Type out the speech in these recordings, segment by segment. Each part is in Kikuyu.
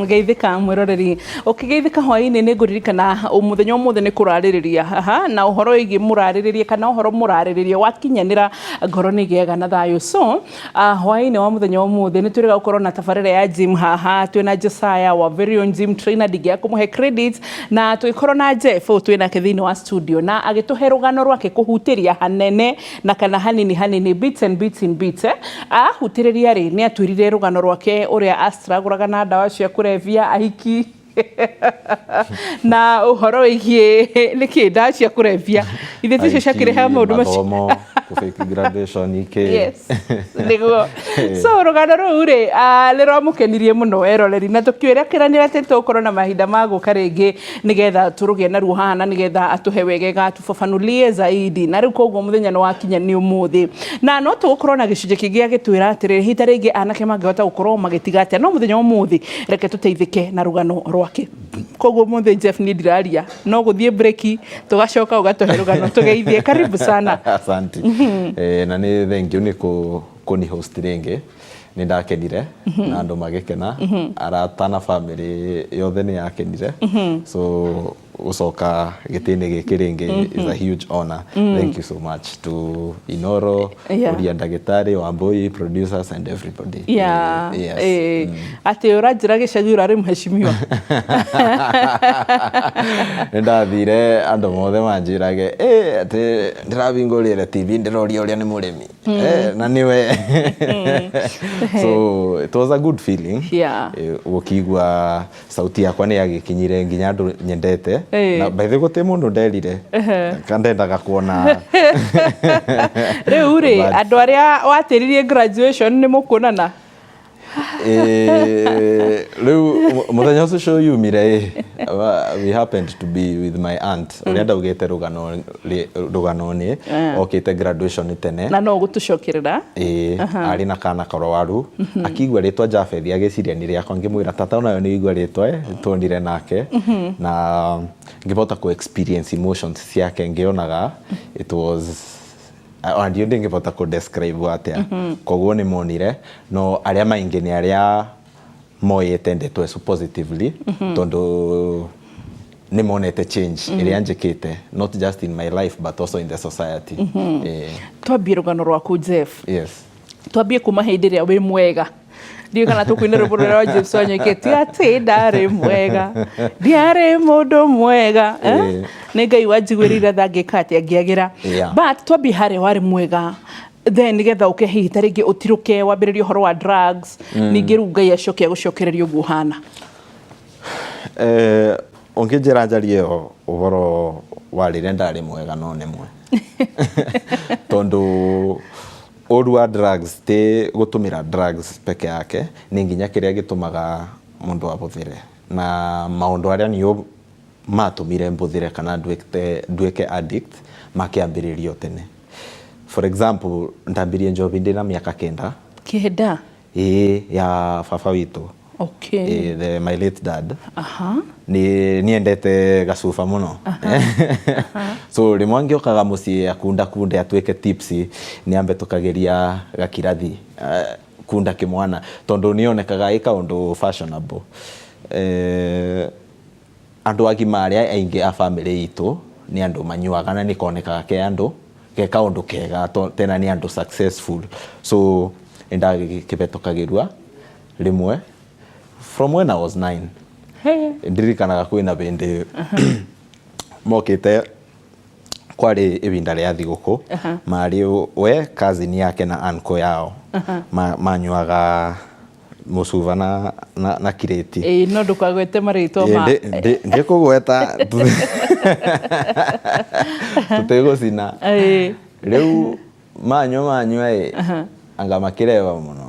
Geithĩka mwĩroreri. Ũkĩgeithĩka hwaĩ-inĩ nĩ ngũririkana mũthenya ũmũthĩ nĩ kũrarĩrĩria haha na ũhoro wĩgiĩ mũrarĩrĩrie kana ũhoro mũrarĩrĩrie wakinyanĩra ngoro nĩ ĩgĩaga na thayũ. So hwaĩ-inĩ wa mũthenya ũmũthĩ nĩ twĩrĩga gũkorwo na tabarĩra ya gym haha twĩna Josiah wa very own gym trainer, ndingĩaga kũmũhe credit, na tũgĩkorwo na Jeff ũyũ twĩ nake thĩinĩ wa studio na agĩtũhe rũgano rwake kũhutĩria hanene na kana hanini hanini, bits and bits in bits, eh? Ahutĩrĩria rĩ, nĩ atwĩrire rũgano rwake ũrĩa astragũraga na ndawa cia kũrebia, ahiki na ũhoro wĩgiĩ nĩkĩ ndawa cia kũrebia ithe ticio ciakĩrehaga maũndũ macio. Mathomo, kũ-fake graduation ikĩ. Yes, nĩguo. So rũgano rũu rĩ, nĩ rwamũkenirie mũno eroreri na tũkĩĩranĩra atĩ tũgũkorwo na mahinda ma gũka rĩngĩ nĩgetha tũrũgĩe naruo haha na nĩgetha atũhe wegega, atufafanulie zaidi. Na rĩu koguo mũthenya nĩ wakinya, nĩ ũmũthĩ, na no tũgũkorwo na gĩcunjĩ kĩngĩ agĩtwĩra atĩrĩrĩ, hita rĩngĩ anake mangĩhota gũkorwo magĩtiga atĩa. No mũthenya wa ũmũthĩ reke tũteithĩke na rũgano rwake. Koguo ũmũthĩ Jeff, niĩ ndiraria, no gũthiĩ break, tũgacoka ũgatũhe rũgano. Tũgeithie, karibu sana. Asante. Na nĩ thank you nĩ kũni host rĩngĩ. Nĩ ndakenire na andũ magĩkena, arata na family yothe nĩ yakenire, so gũcoka gĩtĩ-inĩ gĩkĩ rĩngĩ is a huge honor. Thank you so much to Inoro, Uria Ndagĩtarĩ Wambui, producers and everybody. Yes. Atĩ ũranjĩra gĩcagi ũrarĩ mheshimiwa? Nĩ ndathire andũ mothe manjĩrage, "Ĩ, atĩ ndĩrahingũrire TV, ndĩroria ũrĩa nĩ mũrĩmi." Na nĩwe. So it was a good feeling. Gũkĩigua sauti yakwa nĩ yagĩkinyire nginya andũ nyendete. Na by the way gũtirĩ mũndũ nderire kandendaga kuona. Rĩu rĩ, andũ arĩa watĩririe graduation nĩ mũkuonana? Rĩu mũthenya ũcio show yumire ĩ, we happened to be with my aunt ũrĩa ndaugĩte rũgano rũgano nĩ okĩte graduation tene. Na no gũtũcokerera. Ĩĩ, arĩ na kana karwaru, akĩigua rĩtwa Japheth agĩciria nĩ rĩakwa. Ngĩmwĩra, "Tata, onayo nĩ igua rĩtwa." Tuonire nake na ngĩhota kũ experience emotions ciake ngĩonaga. It was, ona ndiũ ndingĩhota kũ describe atĩa. Koguo nĩ monire, no arĩa maingĩ nĩ arĩa moyete ndeto icio positively, tondũ nĩ monete change ĩrĩa njĩkĩte, not just in my life but also in the society. Twambie rũgano rwaku, Jeff. Yes. Twambie kuma hĩndĩ ĩrĩa wĩ mwega. Ndiũĩ kana tũkũina rwĩmbo rũrĩa rwa James Wanyoike, ti atĩ ndarĩ mwega, ndiarĩ mũndũ mwega, eh? Nĩ Ngai wanjiguĩrĩire tha, ngĩka atĩa, ngĩagĩra. But twambie harĩa warĩ mwega, then nĩgetha ũke hihi ta rĩngĩ ũtirũke wambĩrĩrie ũhoro wa drugs, ningĩ rĩu Ngai acoke agũcokererie ũguo ũhana. Ũngĩnjĩra njarie ũhoro wa rĩrĩa ndarĩ mwega, no nemwe, tondũ ũru wa drugs ti gũtũmĩra drugs peke yake, nĩ nginya kĩrĩa gĩtũmaga mũndũ abũthĩre na maũndũ arĩa nĩo matũmire mbũthĩre kana nduĩke addict makĩambĩrĩrio tene. For example, ndambirie njohi ndĩna mĩaka 9. 9? Ĩĩ, ya baba witũ. My late dad. Nĩ niendete gacuba mũno, so rĩmwe angĩũkaga mũciĩ akunda kunde atuĩke tipsy, nĩ ambe tũkageria gakirathi, kunda kĩmwana, tondũ nĩonekaga ĩ kaũndũ fashionable. Andũ agima arĩa aingĩ a family itũ nĩ andũ manyuaga, na nĩ konekaga ke andũ ke kaũndũ kega, tena nĩ andũ successful. So nĩ ndagĩkĩbetũkagĩrua rĩmwe from when I was 9. Ndirikanaga kwĩna bĩndĩ mokĩte, kwarĩ ibinda rĩa thigũkũ, marĩ we, cousin yake na uncle yao. Manyuaga mũcuba na kirĩti. Ĩĩ, no ndũkagwete marĩtwa ma Ndĩkũgweta, tũtigũcina. Rĩu manyua ĩ, anga makĩreba mũno,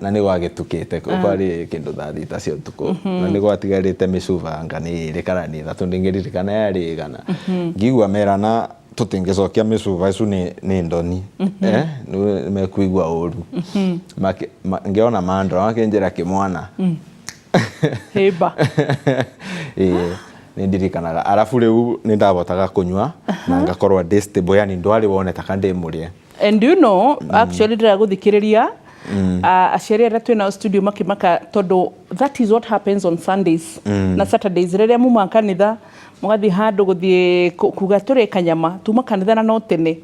na nĩ gwagĩtukĩte, kwarĩ kĩndũ thaa 3 cia ũtukũ, na nĩ gwatigarĩte mĩcuba anga nĩ 2 kana nĩ 3, ndingĩririkana yarĩ ĩgana. Ngĩigua merana tũtingĩcokia mĩcuba icu nĩ ndoni, nĩ mekuigua ũru. Ngĩona mandora makĩnjĩra, "Kĩmwana, hĩmba." Ĩĩ, nĩ ndirikanaga. Arabu rĩu nĩ ndabotaga kũnyua na ngakorwo ndĩ stable, yani ndwarĩ wone taka ndĩ mũrĩe. And you know, actually ndĩragũthikĩrĩria, aciari arĩa twĩ nao studio makĩmaka tondũ That is what happens on Sundays na Saturdays, rĩrĩa muma kanitha mũgathiĩ handũ gũthiĩ kuga tũrĩe kanyama tuma kanitha, na no tene.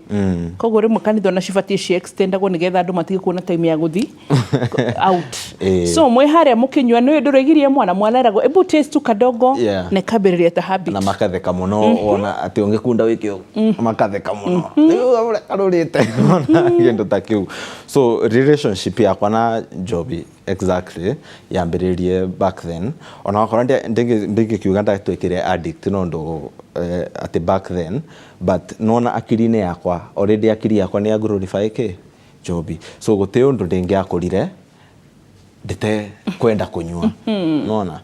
Koguo rĩmwe kanitha ona cibatiĩ ci extendagwo nĩgetha andũ matige kuona time ya gũthiĩ out. So mwĩ harĩa mũkĩnyua, nĩ ndũrĩgirie mwana, mwana eragwo, "Ebu taste tu kadogo," na ĩkambĩrĩria ta habit. Na makatheka mũno, wona atĩ ũngĩkunda wĩke ũguo makatheka mũno, rĩu ũrĩa karũrĩte ona kĩndũ ta kĩu. So relationship yakwa na njobi exactly yambĩrĩrie back then, ona wakorwo ndingĩkiuga ndatuĩkire addict no ũndũ atĩ back then, but nona akiri-inĩ yakwa already, akiri yakwa nĩ ya glorify kĩ njobi, so gũtĩ ũndũ ndĩngĩakũrire ndĩte kwenda kũnyua, nona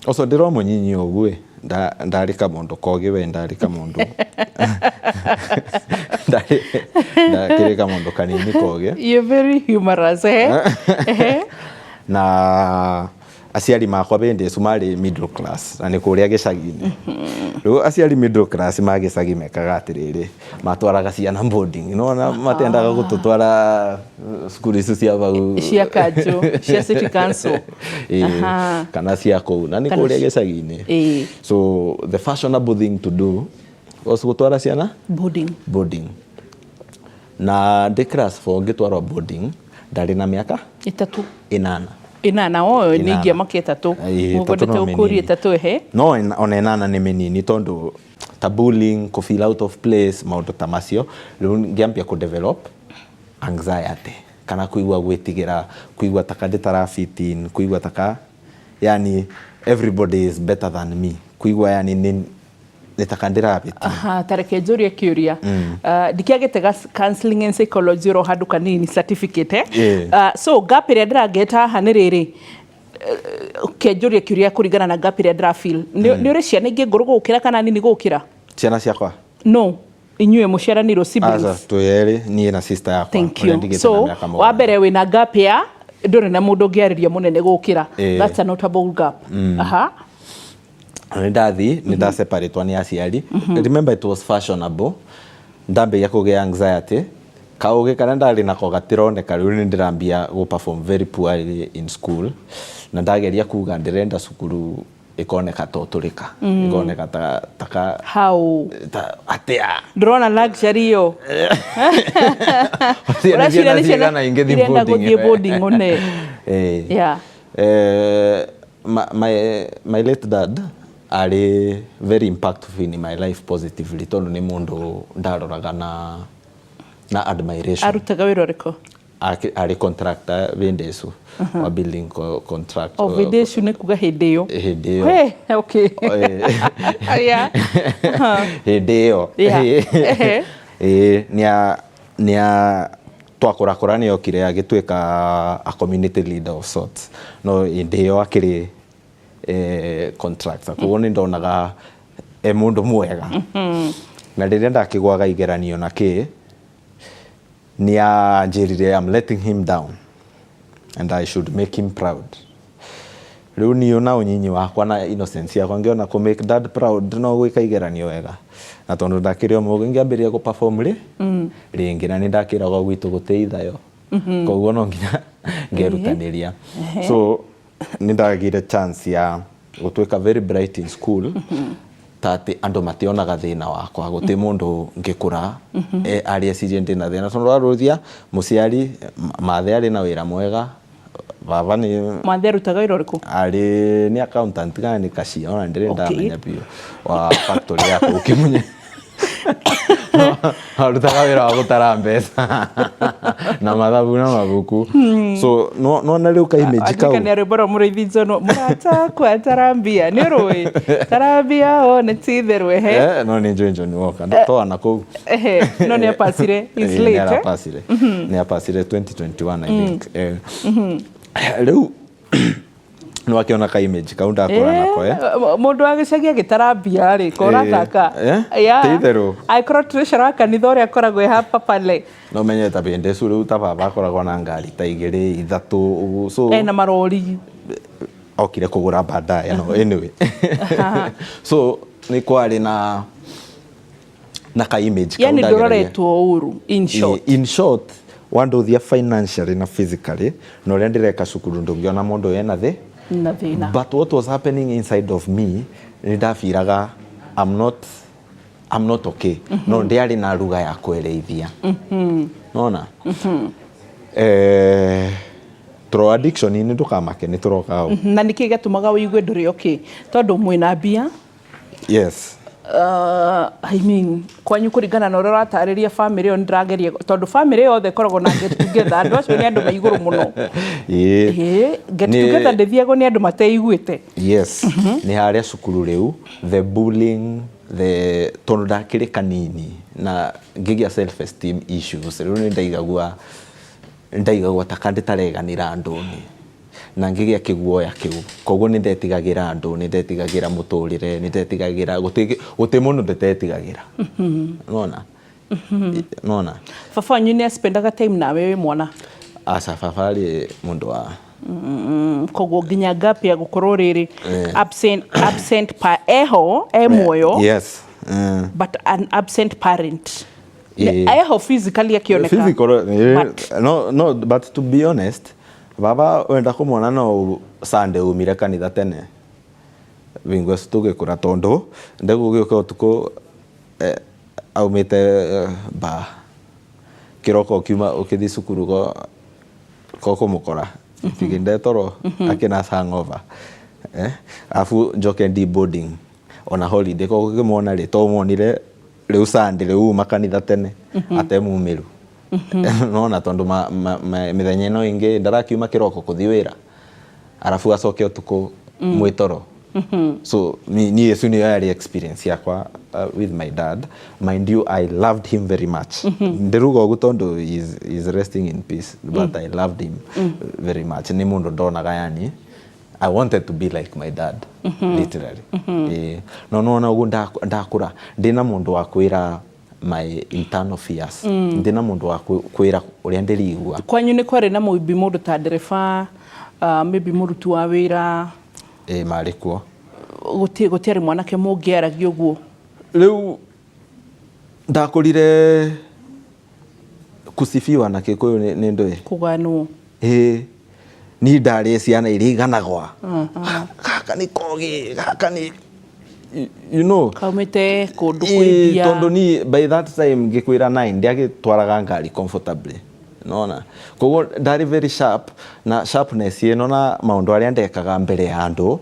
ũcio ndĩro mũnyinyi ũguo ĩ, ndarĩ kamũndũ kogĩ we, ndarĩ kamũndũ, ndakĩrĩ kamũndũ kanini kogĩ. You're very humorous, eh? Eh? Na aciari makwa bĩndĩ ĩcu marĩ middle class na nĩ kũrĩa gĩcagi-inĩ. Rĩu aciari middle class ma gĩcagi mekaga atĩrĩrĩ, matwaraga ciana boarding, nona matendaga gũtũtwara cukuru icio cia bau. Cia kanjũ, cia city council. Ĩĩ, kana cia kũu na nĩ kũrĩa gĩcagi-inĩ. So the fashionable thing to do was gũtwara ciana boarding. Boarding. Na ndĩ class 4 ngĩtwarwo boarding, ndarĩ na mĩaka 3. 8. 8 oyo. 8. Nĩ ingĩamakia 3. Ĩĩ, 3 Mũkwendete no gũkũria mĩnini. 3 ehe. No ona 8 nĩ mĩnini, tondũ ta bullying, kũ feel out of place, maũndũ ta macio. Rĩu ngĩambia kũ develop anxiety kana kũigua gwĩtigĩra, kũigua taka ndĩtara fit in, kũigua taka yani everybody is better than me, kũigua yani nĩ taka ndĩrabĩtia. Aha, ta reke njũrie kĩũria. Ndikĩagĩte counseling and psychology oro handũ kanini certificate, eh? So gap ĩrĩa ndĩrangeta haha nĩ rĩrĩ, kenjũrie kĩũria kũringana na gap ĩrĩa ndĩrafeel. Nĩ ũrĩ ciana ingĩ ngũrũ gũgũkĩra kana nini gũgũkĩra? Ciana ciakwa? No, inyuĩ mũciaranirwo, siblings. Aca, twĩ erĩ, niĩ na sister yakwa Thank ũrĩa you. ndigĩte na So mĩaka 7. wa mbere wĩna gap ya ndũrĩ na mũndũ ũngĩarĩria mũnene gũkĩra. That's a notable gap. Aha. Nĩ ndathi nĩ ndaseparatwo nĩ aciari. Remember, it was fashionable. Ndambĩria kũgĩa anxiety, kaũgĩ karĩa ndarĩ nako gatironeka. Rĩu nĩ ndĩrambia gũ perform very poorly in school, na ndageria kuga ndĩrenda cukuru ĩkoneka ta ũtũrĩka, ĩkoneka ta taka How? Ta atĩa. Ndũrona luxury ĩyo. Ciana Ũreciria ciana nĩ ciana cigana ingĩthiĩ irenda boarding? Gũthiĩ boarding one. My late dad arĩ very impactful in my life positively, tondũ nĩ mũndũ ndaroraga na admiration. Arutaga wĩra ũrĩkũ? Arĩ contractor hĩndĩ ĩcu wa building contract. O hĩndĩ ĩcu nĩ kuga hĩndĩ ĩyo? Hĩndĩ ĩyo. Hey, okay. Hĩndĩ ĩyo. Ĩĩ, nĩa twakũrakũra nĩ okire agĩtuĩka a community leader of sorts, no hĩndĩ ĩyo akĩrĩ contractor, koguo nĩ ndonaga e mũndũ mwega. Na rĩrĩa ndakĩgwaga igeranio na kĩ, nĩ anjĩrire I'm letting him down and I should make him proud. Rĩu niĩ na ũnyinyi wakwa na innocence yakwa ngĩona kũ make dad proud no gwĩka igeranio wega, na tondũ ndakĩrĩ o mũgĩ ngĩambĩrĩria gũ perform rĩ rĩngĩ, na nĩ ndakĩragwo gwitũ gũtĩ ithayo, koguo no nginya ngerutanĩria. So nĩ ndagire chance ya gũtuĩka very bright in school, ta atĩ andũ mationaga thĩna wakwa, gũtĩ mũndũ ngĩkũra arĩ ecirie ndĩna thĩna, tondũ warũthia mũciari mathe arĩ na wĩra mwega, baba nĩ Mathe arutaga wĩra ũrĩkũ? Arĩ nĩ accountant kana nĩ cashier, ona ndĩrĩ ndamenya biũ, wa factory ya kũu Kĩmunye. Arutaga wĩra wa gũtara mbeca na mathabu na mabuku. So nona rĩu ka image kau. Andĩkania rwĩmbo rwa Mũrĩithi Njono, "Mũrata wakwa tarambia", nĩ ũrũĩ tarambia o nĩ ti itherũ ehe. No nĩ njũĩ Johnny Walker toana kũu. Ehe, no nĩ apacire, he's Ĩĩ, late, nĩ eh? arapacire, nĩ apacire 2021, I think. Rĩu nĩ wakĩona ka image kau ndakũra nako, eh? Mũndũ wa gĩcagi agĩtarambia rĩ, ko ũrathaka. Ti itherũ. Angĩkorwo treasurer wa kanitha ũrĩa akoragwo e hapa pale. No menye ta hĩndĩ ĩcu rĩu ta baba akoragwo na ngari ta igĩrĩ ithatũ ũguo, so ena marori. Okire kũgũra baadaye, no anyway, so nĩ kwarĩ na ka image kau Yani ndageragia. ndũroretwo ũru, in short. In short, Wanduthia financially na physically na ũrĩa ndĩreka cukuru, ndũngĩona mũndũ ena thĩ na thĩna. But what was happening inside of me, nĩ ndabiraga I'm not okay, no ndiarĩ na lugha ya kwereithia nona. Tũro addiction nĩ ndũkamake, nĩ tũroka hau. Na nĩkĩ gĩatũmaga ũigue ndũrĩ okay, tondũ mwĩna mbia? Yes. I mean, kwanyu kũringana na ũrĩa ũratarĩria family ĩyo, nĩndĩrageria, tondũ family yothe ĩkoragwo na get together, andũ acio nĩ andũ me igũrũ mũno. Ĩĩ. Ĩĩ, get together ndĩthiagwo nĩ andũ mateiguĩte. Yes, nĩ harĩa cukuru rĩu the bullying, the tondũ ndakĩrĩ kanini na ngĩgĩa self esteem issues. Rĩu nĩ ndaigagua ta ka ndĩtareganĩra andũ-inĩ na ngĩgĩa kĩguoya kĩu, koguo nĩ ndetigagĩra andũ, nĩ ndetigagĩra mũtũrĩre, nĩ ndetigagĩra gũtĩ mũndũ ndĩtetigagĩra nona nona. Baba wanyu nĩ aspendaga time nawe wĩ mwana? Aca, baba arĩ mũndũ wa Koguo nginya gap ya gũkorwo rĩrĩ absent pa eho e muoyo, but an absent parent. Eho physically akĩoneka. Physical, But- no, but to be honest, baba wenda kũmwona no Sunday umire kanitha tene bingo icio tũgĩkũra, tondũ ndegũgĩũka ũtukũ, aumĩte ba kĩroko ũkiuma ũkĩthiĩ cukuru ko kũmũkora tiginde toro akĩna hangover, afu njoke ndi boarding ona holiday ko gũkĩmwona rĩ to mwonire rĩu Sunday rĩu uma kanitha tene atemumĩru nona, tondũ mĩthenya ĩno ĩngĩ ndarakiuma kĩroko kũthiĩ wĩra arabu acoke ũtukũ mwĩtoro. So ni ĩcu nĩyo yarĩ experience yakwa with my dad. Mind you, I loved him very much. Ndĩruga ũguo tondũ he is resting in peace, but I loved him very much. Nĩ mũndũ ndonaga, yani I wanted to be like my dad, literally. No nona ũguo ndakũra ndĩna mũndũ wa kwĩra my internal fears, ndĩna mũndũ wa kwĩra ũrĩa ndĩrigua. Kwanyu nĩ kwarĩ na mũimbi, mũndũ ta ndereba, maybe mũruti wa wĩra? Marĩ kuo. Gũtiarĩ mwanake mũngĩaragia ũguo? Rĩu ndakũrire kusifiwa na Gĩkũyũ nĩ ndũĩ? Kũganwo. Ĩĩ, niĩ ndarĩ ciana iria iganagwa, gaka nĩ kogĩ, gaka nĩ kaumĩte kũndũ Ĩĩ, kwĩ mbia. Tondũ ni by that time ngĩkwĩra 9 ndiagĩtwaraga ngari comfortably nona, koguo ndarĩ very sharp na sharpness ĩno na maũndũ arĩa ndekaga mbere ya andũ,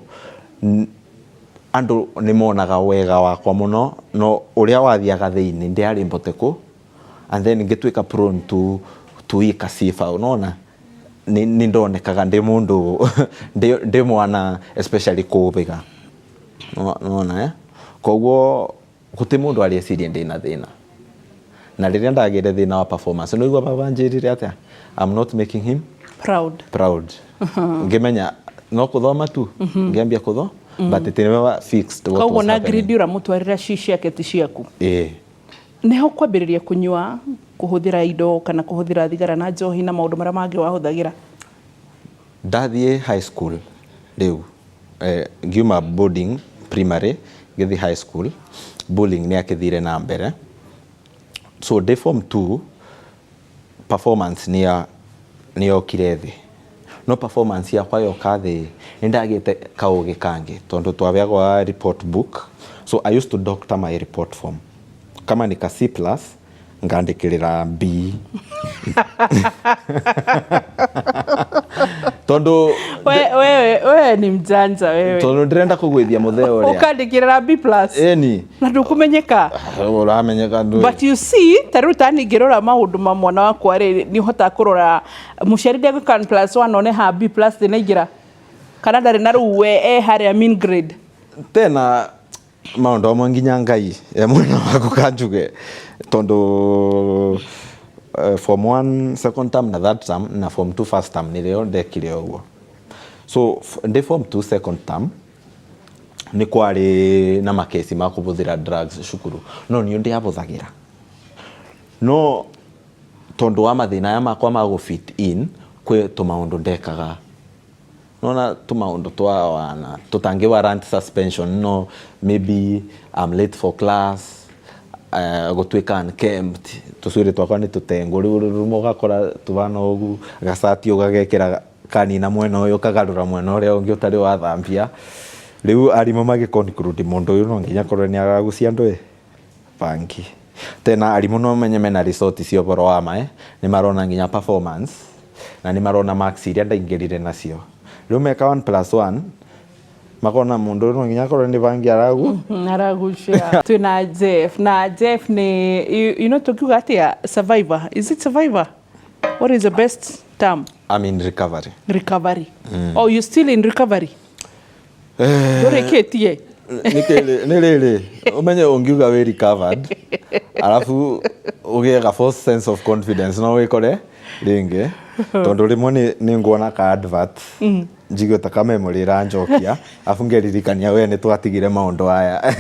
andũ nĩ monaga wega wakwa mũno, no ũrĩa wathiaga thĩinĩ ndiarĩ mboteku, and then ngĩtuĩka prone to ika sifa unaona. Nĩ ndonekaga ndĩ mũndũ ndĩ mwana especially kũũbĩga nona, eh? Koguo gũtĩ mũndũ arĩeciria ndĩna thĩna, na rĩrĩa ndagĩire thĩna wa performance, nĩigua baba njĩrire atĩa? I'm not making him proud. Proud. Ngĩmenya no kũthoma tu, ngĩambia kũtho, but it never fixed what Koguo was na happening. grade ũramũtwarĩra ci ciake ti ciaku. Ĩĩ. Nĩho kwambĩrĩria kũnyua, kũhũthĩra indo kana kũhũthĩra thigara na njohi na maũndũ marĩa mangĩ wahũthagĩra? Ndathiĩ high school rĩu, ngiuma boarding primary ngĩthiĩ high school, bullying nĩ akĩthire na mbere. So ndĩ form 2 performance nĩ yokire thĩ, no performance yakwa yoka thĩ nĩ ndagĩte kaũgĩ kangĩ, tondũ twabeagwa report book. So I used to doctor my report form. Kama ni ka C plus ngandĩkĩrĩra B, tondũ Wewe ni mjanja wewe. Tondũ ndĩrenda kũgwĩthia mũthee ũrĩa. Ũkandĩkĩrĩra B plus ĩni. Na ndũkũmenyeka. Ũramenyeka ndũĩ. But you see, ta rĩu tani ngĩrora maũndũ ma mwana wakwa rĩ, nĩ ũhotaga kũrora mũciari ndegwĩka plus one one ha B plus ndĩnaingĩra kana ndarĩ na rĩu we e harĩa mean grade. Tena maũndũ amwe nginya Ngai e mwena waku kanjuge, tondũ form 1 second term na third term na form 2 first term nĩrĩo ndekire ũguo. So ndĩ form 2 second term nĩ kwarĩ na makesi ma kũhũthĩra drugs cukuru, no niĩ ndiahũthagĩra, no tondũ wa mathĩna aya makwa ma gũ fit in kwĩ tũmaũndũ ndekaga nona, tũmaũndũ twa wana tũtangĩ warrant suspension, no maybe I'm late for class. Gũtuĩka unkempt, tũcuĩrĩ twakwa nĩ tũtengũ, rĩu rĩmwe ũgakora tũhana ũgu, gacati ũgagekĩra kanina mwena ũyũ, ũkagarũra mwena ũrĩa ũngĩ ũtarĩ wathambia. Rĩu arimũ magĩ conclude mũndũ ũyũ no nginya akorwo nĩ aragucia ndũĩ bangi. Tena arimũ no menye mena result cia ũhoro wa ma, nĩ marona nginya performance na nĩ marona marks iria ndaingĩrire nacio. Rĩu meka one plus one makona mũndũ ũyũ no nginya akorwo nĩ bangi aragu Aragucia. Twina Jeff, na Jeff nĩ you know, tukiuga atia, survivor, is it survivor? What is the best term? I'm in recovery. Recovery. Oh, you still in recovery? Ndũrĩkĩtie? Nĩ rĩrĩ, ũmenye ũngiuga wĩ recovered arabu ũgĩe ga false sense of confidence, no wĩkore rĩngĩ, tondũ rĩmwe nĩ nguona ka advert, njigue ta ka memory ĩranjokia, arabu ngeririkania we nĩ twatigire maũndũ aya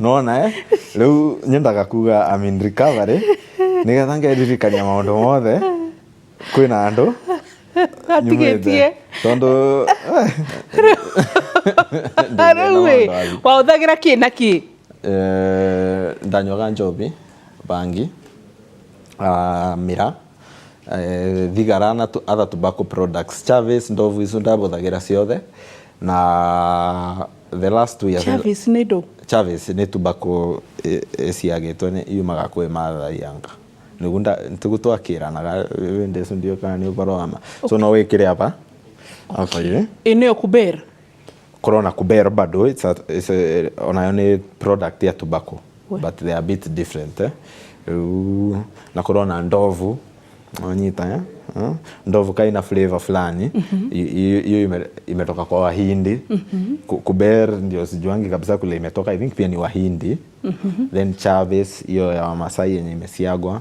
nona, eh? Rĩu nyendaga kuga I'm in recovery nĩgetha ngeririkania maũndũ mothe kwĩna andũ atigĩtie. Tondũ Rĩu ĩ wahũthagĩra kĩ na kĩ? Ndanyuaga njobi, bangi, mĩraa, thigara na other tobacco products, Chavis, ndovu, icio ndabũthagĩra ciothe na the last 2 years. Chavis nĩ ndũ? Chavis nĩ tobacco ĩciagĩtwo, nĩ yumaga kwĩ Maathai anga nĩguo nĩguo twakĩranaga wĩndĩ ũcio, ndiũĩ kana nĩ ũhoro wa ma, so no wĩkĩre apa apa ĩ. Ĩ nĩyo kuber? Korwo na kuber bado, it's a, onayo nĩ product ya tobacco, but they are a bit different, eh? Rĩu na korwo na ndovu wanyita, eh? Ndovu kaina flavor fulani hiyo imetoka kwa Wahindi. Kuber ndio sijuangi kabisa kule imetoka, I think pia ni Wahindi. Then Chavis hiyo ya Wamasai yenye imesiagwa,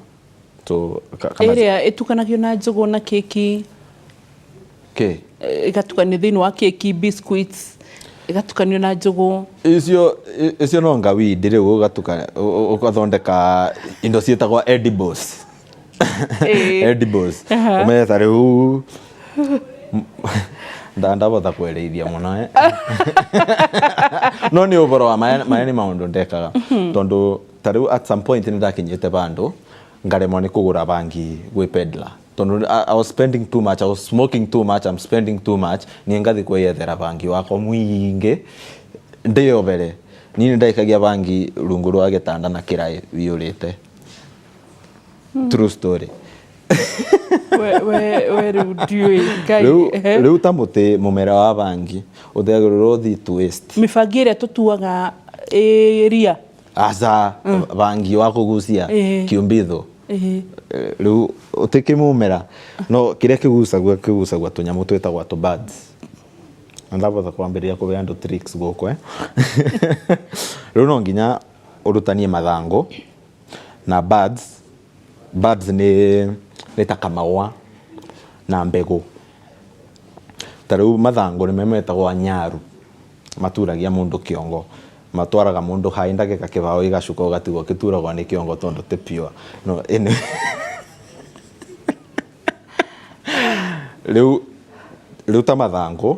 so kama Ĩrĩa ĩtukanagio na njũgũ na keki? Ke? Ĩgatukanio thĩinĩ wa keki, biscuits, ĩgatukanio na njũgũ. Icio no nga weed, rĩu ũgatuka ũgathondeka indo ciĩtagwo edibles. Edibles. Ũmenye ta rĩu ndabota kwereithia mũno, eh? No nĩ ũhoro wa maya, maya nĩ maũndũ ndekaga tondũ ta rĩu at some point nĩ ndakinyĩte bandũ ngaremwo nĩ kũgũra bangi gwĩ peddler, tondũ I was spending too much, I was smoking too much, I'm spending too much. Niĩ ngathi kwĩyethera bangi wakwa mũingĩ ndĩyobere. Niĩ nĩ ndaikagia bangi rungu rwa gĩtanda na kĩraĩ wiyũrĩte. True story. We rĩu ndiũĩ Ngai. Rĩu rĩu ta mũtĩ, mũmera wa bangi ũteagĩrĩrwo ũthiĩ to waste. Mĩbangi ĩrĩa tũtuaga ĩria? Aca, bangi wa kũgucia. Kiumbitho. Rĩu ũtĩkĩmũmera no kĩrĩa kĩgucagua, kĩgucagua tũnyamũ twĩtagwo tũ buds, na ndabota kwambĩrĩria kũhe andũ tricks gũkũ, eh? Rĩu no nginya ũrutanie mathangũ na buds. Buds nĩ ta kamagwa na mbegũ. Ta rĩu mathangũ nĩmo metagwo nyaru, maturagia mũndũ kĩongo, matwaraga mũndũ hai ndagĩka kĩbaũ, igacuka ũgatigwo ũkĩturagwo nĩ kĩongo tondũ ti pure. No anyway, rĩu ta mathangũ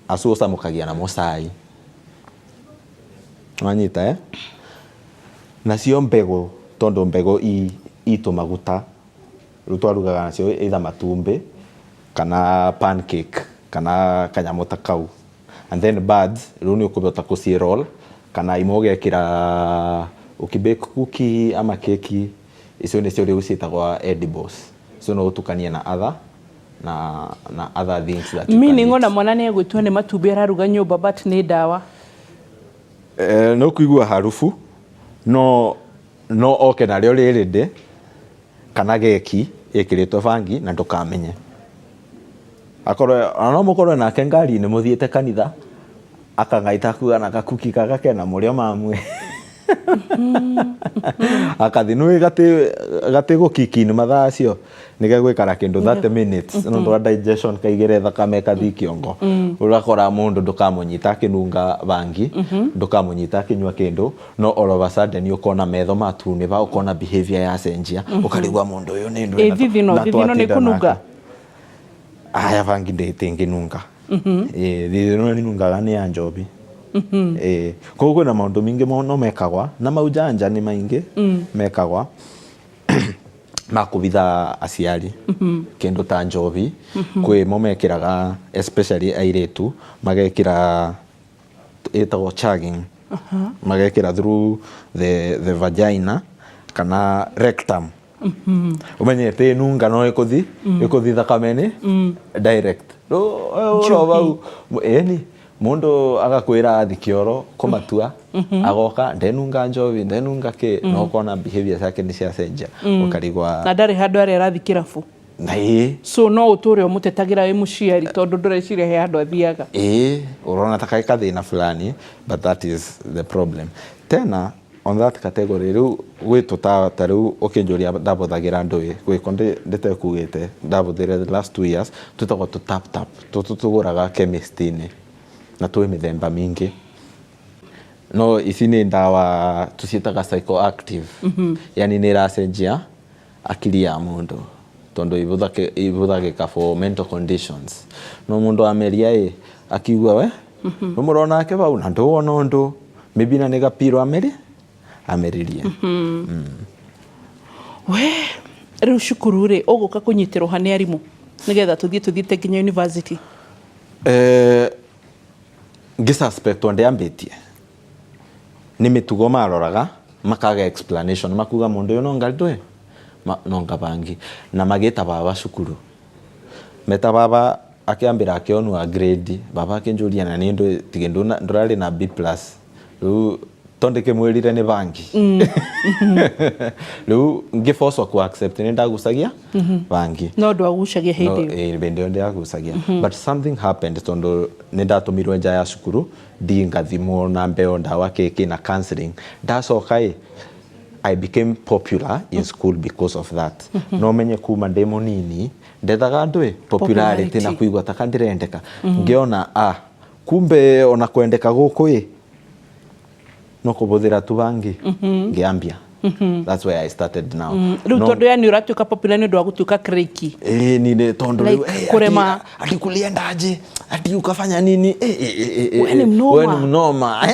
acu ũcamũkagia namo cai, wanyita, eh? Nacio mbegũ, tondũ mbegũ i tũmaguta, rĩu twarugaga nacio either matumbĩ kana pancake kana kanyamũ ta kau. And then buds rĩu nĩ ũkũhota kũci roll kana imwe ũgekĩra ũkĩbake cookie ama keki. Icio nĩcio rĩu ciĩtagwo edibles, so no ũtukanie na other na other things that you can Meaning eat. Ona mwana nĩ egwĩtua nĩ matumbĩ araruga nyũmba, but nĩ ndawa. Eh, no kuigua harufu no oke narĩo rĩrĩ ndĩ kana geki ĩkĩrĩtwo bangi na ndũkamenye, akorwo ona no mũkorwo nake ngari-inĩ mũthiĩte kanitha, akang'aita kuga na gakuki gaka kena mũrĩo mamwe, akathi nĩ gatĩ gũkikini mathaa acio nĩ gegũikara kĩndũ 30 minutes nĩ ũndũ wa digestion, kaigĩre thakame kathi kĩongo. Ũgakora mũndũ ndũkamũnyita akĩnunga bangi, ndũkamũnyita akĩnyua kĩndũ, no all of a sudden ũkona metho matunĩva, ũkona behavior yacenjia, ũkarigwa mũndũ ũyũ nĩ ndũ. Ĩ thithino? Na Thithino nĩ twatinda kũnunga? nake. Aya, bangi ndĩtingĩnunga. Ĩ thithino nĩnungaga nĩ ya njobi. Ĩĩ, koguo kwĩna maũndũ maingĩ mũno mekagwa na maujanja nĩ maingĩ mekagwa ma kũbitha aciari kĩndũ ta njobi. Kwĩ mo mekĩraga, especially airĩtu, magekĩra ĩtagwo chugging, magekĩra through the vagina kana rectum. Ũmenye ĩtĩnunga no ĩkũthi ĩkũthi thakame-inĩ direct. Rĩu ũro bau ĩni mũndũ agakwĩra athi kĩoro kũmatua, agoka ndenunga njobi, ndenunga kĩ, no ũkona behavior ciake nĩ ciacenjia, ũkarigwa. Na ndarĩ handũ arĩa arathi kĩrabu. Na ĩĩ. So no ũtũre ũmũtetagĩra wĩ mũciari tondũ ndũreciria he handũ athiaga. Ĩĩ, ũrona ta karĩ kathĩna fulani, but that is the problem. Tena on that category, rĩu gwĩtũ ta rĩu ũkĩnjũria ndabũthagĩra ndũĩ gwĩko ndĩtekugĩte ndabũthĩre the last 2 years, twĩtagwo tũ tap tap, tũtũ tũgũraga chemist-inĩ na twĩ mĩthemba mĩingĩ, no ici nĩ ndawa tũciĩtaga psychoactive, yani nĩ ĩracenjia akili ya mũndũ tondũ ibũthagĩka for mental conditions. No mũndũ ameria ĩ akiugua we nĩ mũrona ake bau na ndũwona ũndũ, maybe na nĩ gapiro ameririe. We rĩu cukuru rĩ, ũgũka kũnyitĩrwo ha nĩ arimũ nĩgetha tũthiĩ tũthiĩte nginya university? Ngĩ suspectwo ndĩambĩtie nĩ mĩtugo, maroraga makaga explanation, makuga mũndũ ũyũ no ngandwe no ngabangi, na magĩta baba cukuru, meta baba akĩambĩra akĩonua grade. Baba akĩnjũria na nĩ ndũ tige ndũrarĩ na B plus, rĩu tondũ ndĩkĩmwĩrire nĩ bangi, rĩu ngĩbocwo ku accept nĩ ndagucagia bangi. No ndwagucagia hĩndĩ ĩyo? Ĩĩ, hĩndĩ ĩyo ndĩagucagia, but something happened tondũ nĩ ndatũmirwo nja ya cukuru ndi ngathimwo na mbeo ndawa kĩkĩ na counseling. Ndacoka ĩ, I became popular in school because of that. No menye kuma ndĩ mũnini ndethaga andũ ĩ popularity na Popularity. kuigua taka ndĩrendeka, ngĩona kumbe ona kwendeka gũkũ ĩ no kũbũthĩra tu bangi. Ngĩambia, that's where I started now. Rĩu No- tondũ yani ũratuĩka popular nĩ ũndũ wa gũtuĩka cranky? Eh, ni tondu Like, rĩu, kũrema- ati kuliendaje, ati ukafanya nini, We ni mnoma. We ni mnoma.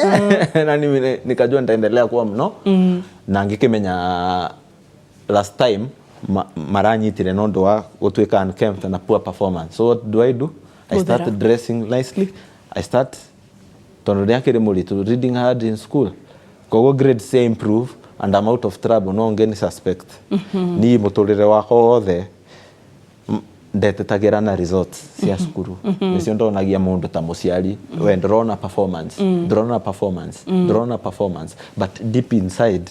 Na nikajua nitaendelea kuwa mno na ngikimenya last time maranyitire no ũndũ wa gũtuĩka unkempt na poor performance. So what do I do? I start Gũthera. dressing nicely. I start, tondũ ndĩakĩrĩ mũritũ, reading hard in school, koguo grades cia improve and I'm out of trouble. No ngeni suspect ni mũtũrĩre wakwa wothe ndetetagĩra na results cia cukuru, nĩcio ndonagia mũndũ ta mũciari, we ndĩrona performance, ndĩrona performance, ndĩrona performance, but deep inside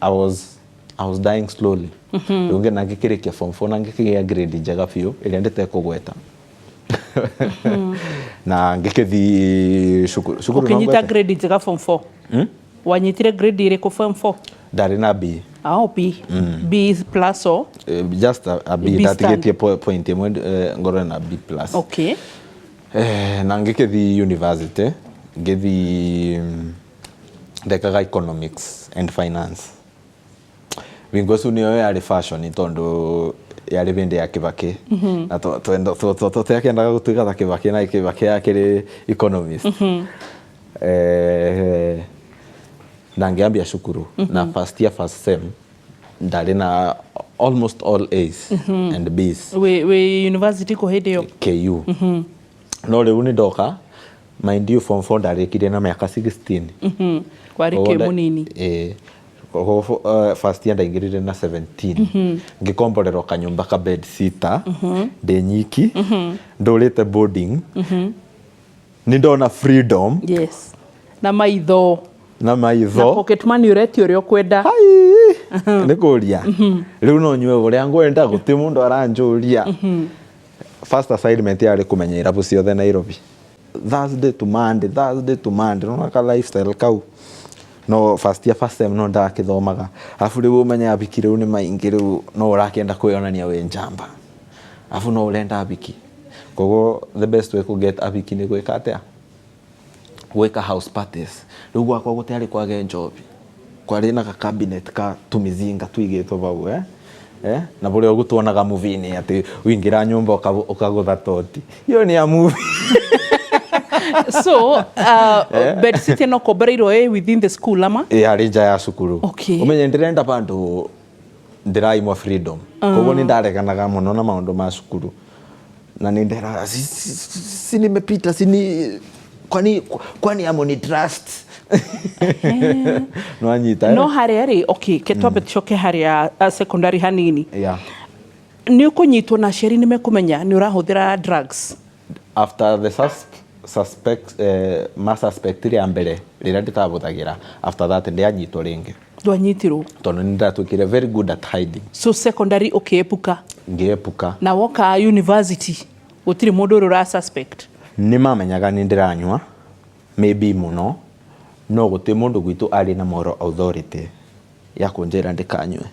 I was dying slowly. Rĩu ngĩ na ngĩkĩrĩkia form 4 na ngĩkĩgĩa grade njega biũ ĩrĩa ndĩtekũgweta na ngĩkĩthiĩ cukuru cukuru no Ũkĩnyita ngwete. Grade njega form 4, wanyitire grade ĩrĩkũ form 4? Ndarĩ na B. Ah, B, B plus o? Just a B. B. Ndatigĩtie point ĩmwe, ngorwo na B plus. Na ngĩkĩthiĩ university, ngĩthiĩ ndekaga economics and finance. Wingo ũcio nĩyo yarĩ fashion tondũ yarĩ hĩndĩ ya Kibaki na tũtiakĩendaga gũtuĩka ta Kibaki, na Kibaki akĩrĩ economist. Na ngĩambia cukuru na first year first sem ndarĩ na almost all A's and B's. Wĩ university kũ hĩndĩ ĩyo? KU. No rĩu nĩ ndoka, mind you, form 4 ndarĩkirie na mĩaka 16. Warĩ Koguo kĩ mũnini. Ĩĩ. Koguo first year ndaingĩrire na 17, ngĩkomborerwo kanyũmba ka bed sitter ndĩ nyiki, ndũrĩte boarding, nĩ ndona freedom. Yes, na maitho. Na Na maitho. Pocket money ũretio ũrĩa ũkwenda. Ai, nĩ kũria rĩu no nyue ũrĩa ngwenda, gũtirĩ mũndũ aranjũria. First assignment yarĩ kũmenya irabu ciothe Nairobi, Thursday to Monday, Thursday to Monday. Nona ka lifestyle kau no first year first sem no ndakĩthomaga, arabu rĩu ũmenye abiki rĩu nĩ maingĩ, rĩu no ũrakĩenda kwĩyonania wĩ njamba, arabu no ũrenda abiki. Koguo the best way kũ get abiki nĩ gwĩka atĩa? Gwĩka house parties. Rĩu gwakwa gũtiarĩ kwage njobi, kwarĩ na ga cabinet ka tũmizinga tũigĩtwo bau, na bũrĩa ũguo tuonaga movie-inĩ atĩ ũingĩra nyũmba ũkagũtha toti, hiyo ni ya movie. So bedsit ĩno kombereirwo ĩ within the school ama? Yarĩ nja ya cukuru. Ũmenye ndĩrenda bandũ ndĩraimwo freedom, koguo nĩ ndareganaga mũno na maũndũ ma cukuru, na nĩ nderaga si nimepita, sini kwani amoni trust nwanyita. No harĩa rĩ, okay, ke twambe tucoke harĩa secondary hanini. Nĩ ũkũnyitwo na aciari nĩ mekũmenya nĩ ũrahũthĩra drugs? After the suspect, ma suspect rĩa mbere rĩrĩa ndĩtabũthagĩra, after that ndianyitwo rĩngĩ. Ndwanyitirwo? Tondũ nĩ ndatuĩkire very good at hiding. So secondary ũkĩepuka? Ngĩepuka. Na woka university gũtirĩ mũndũ ũrĩa ũra suspect? Nĩ mamenyaga nĩ ndĩranyua maybe mũno, no gũtirĩ mũndũ gwitũ arĩ na moral authority ya kũnjĩra ndĩkanyue,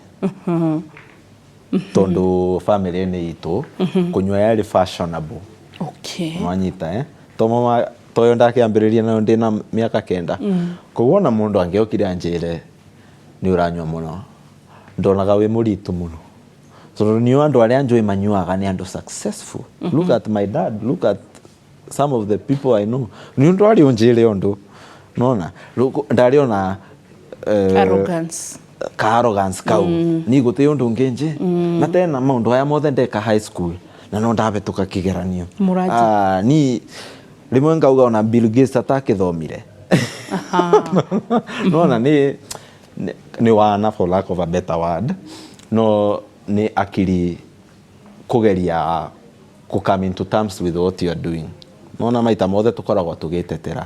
tondũ family-inĩ itũ kũnyua yarĩ fashionable. Nwanyita, eh? To mama toyo ndakĩambĩrĩria nayo ndĩna mĩaka 9. Koguo ona mũndũ angĩokire anjĩre nĩ ũranyua mũno, ndonaga wĩ mũritũ mũno, tondũ nĩ andũ arĩa njũĩ manyuaga nĩ andũ successful. Look at my dad, look at some of the people I know. Nĩ ũndũ arĩ ũnjĩre ũndũ nona ndarĩ ona Arrogance. Ka arrogance kau ni gũtĩ ũndũ ũngĩ nje na tena maũndũ aya mothe ndeka high school na no ndabĩtũka kĩgeranio. Mũranji. Ah, ni rĩmwe ngauga ona Bill Gates atakĩthomire. Nona nĩ wana, for lack of a better word, no nĩ akiri kũgeria ku come into terms with what you are doing. Nona maita mothe tũkoragwo tũgĩtetera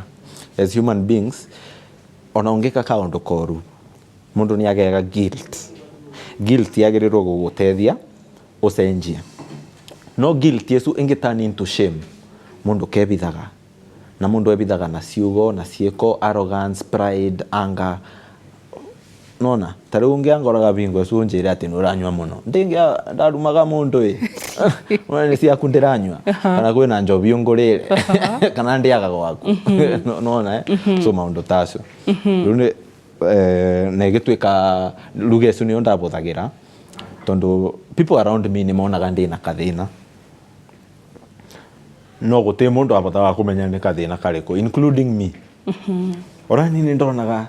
as human beings. Ona ũngĩka kaũndũ koru, mũndũ nĩ agega guilt. Guilt yagĩrĩirwo gũgũteithia ũcenjie, no guilt ĩcu ĩngĩ turn into shame, mũndũ kebithaga, na mũndũ ebithaga na ciugo na ciĩko, arrogance, pride, anger. Nona ta rĩu ũngĩangoraga bingo ĩcu ũnjĩre atĩ nĩ ũranyua mũno, ndĩngĩa ndarumaga mũndũ ĩ. Ona nĩ ciaku ndĩranyua, kana kwĩna njobi ũngũrĩre, kana ndĩaga gwaku. Nona, eh? So maũndũ ta acio rĩu nĩ na ĩgĩtuĩka ruga ĩcu nĩyo ndabũthagĩra, tondũ people around me nĩ monaga ndĩna kathĩna, no gũtirĩ mũndũ abotaga kũmenya nĩ kathĩna karĩkũ, including me. Ona niĩ nĩ ndonaga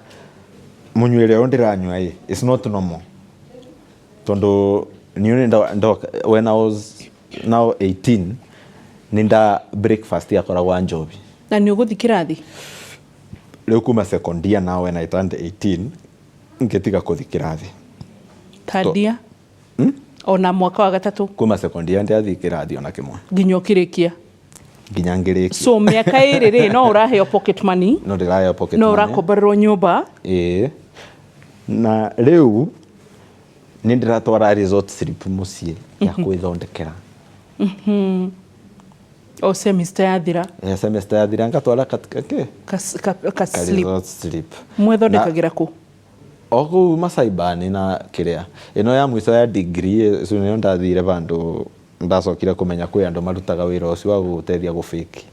mũnyuĩre ũyũ ndĩranyua ĩ it's not normal, tondũ niĩ when I was now 18 nĩ nda breakfast yakoragwa njobi. Na nĩ ũgũthiĩ kĩrathi? Rĩu kuma second year now, when I turned 18, ngĩtiga kũthi kĩrathi. Third year? Ona mwaka wa gatatũ? Kuma second year ndiathiĩ kĩrathi ona kĩmwe. Nginya ũkĩrĩkia? Nginya ngĩrĩkia. So mĩaka 2 rĩ, no ũraheo pocket money? No ndĩraheo pocket No money. Ũrakomborerwo nyũmba? Ĩĩ, na rĩu nĩ ndĩratwara result slip mũciĩ ya kwĩthondekera. O semester yathira? Ya semester yathira ngatwara kĩ ka ka slip. Result slip. Mwethondekagĩra kũ? O kũu macaibani. Na kĩrĩa ĩno ya mũico ya degree ĩcu nĩyo ndathire vandũ ndacokire kũmenya kwĩ andũ marutaga wĩra ũcio wa gũgũteithia gũbĩki